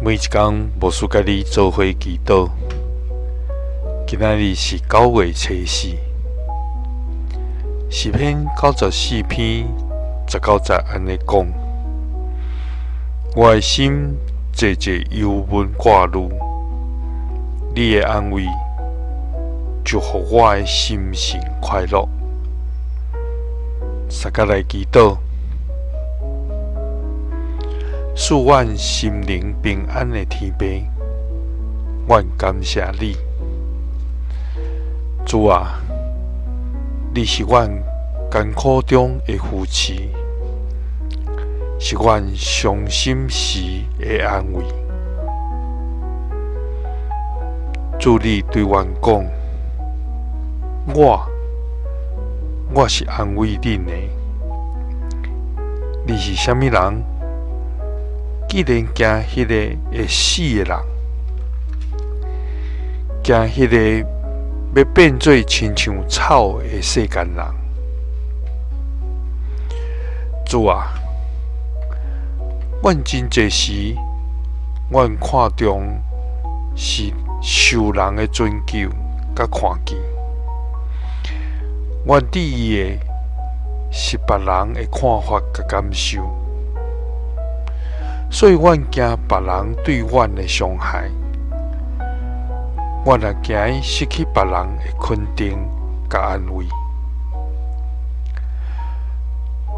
每一工牧師佮你做伙祈禱。今仔日是9月初四，詩篇94篇19節按呢講：我的心濟濟憂悶掛慮，你的安慰就予我的心神快樂。大家來祈禱。賜阮心靈平安的天父，阮感謝你，主啊，你是阮艱苦中的扶持，是阮傷心時的安慰。主你對阮講，我，我是安慰恁的。你是啥物人？竟然驚彼个會死的人，驚彼个欲變做親像草的世間人。主啊，阮真濟時，阮看重是受人的尊敬佮看見，阮在意的是別人的看法佮感受。所以阮驚別人對阮的傷害，阮也驚失去別人的肯定佮安慰。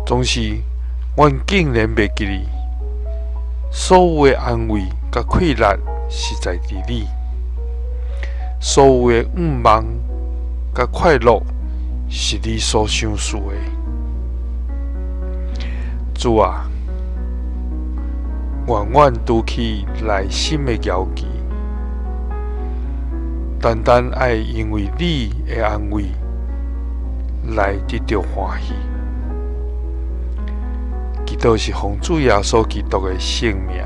總是，阮竟然袂記得，所有的安慰佮氣力是在佇你，所有的向望佮快樂是你所賞賜的。主啊，願阮除去內心的焦慮，單單愛因為你的安慰來得著歡喜。祈禱是奉主耶穌基督的聖名，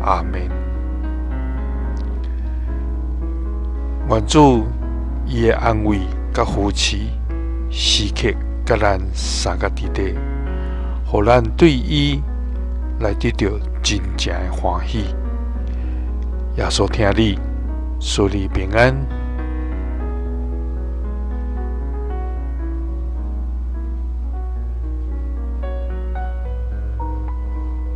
阿們。願主伊的安慰佮扶持，時刻佮咱相佮佇咧，予咱對伊來得著真正的歡喜。耶穌疼你，賜你平安。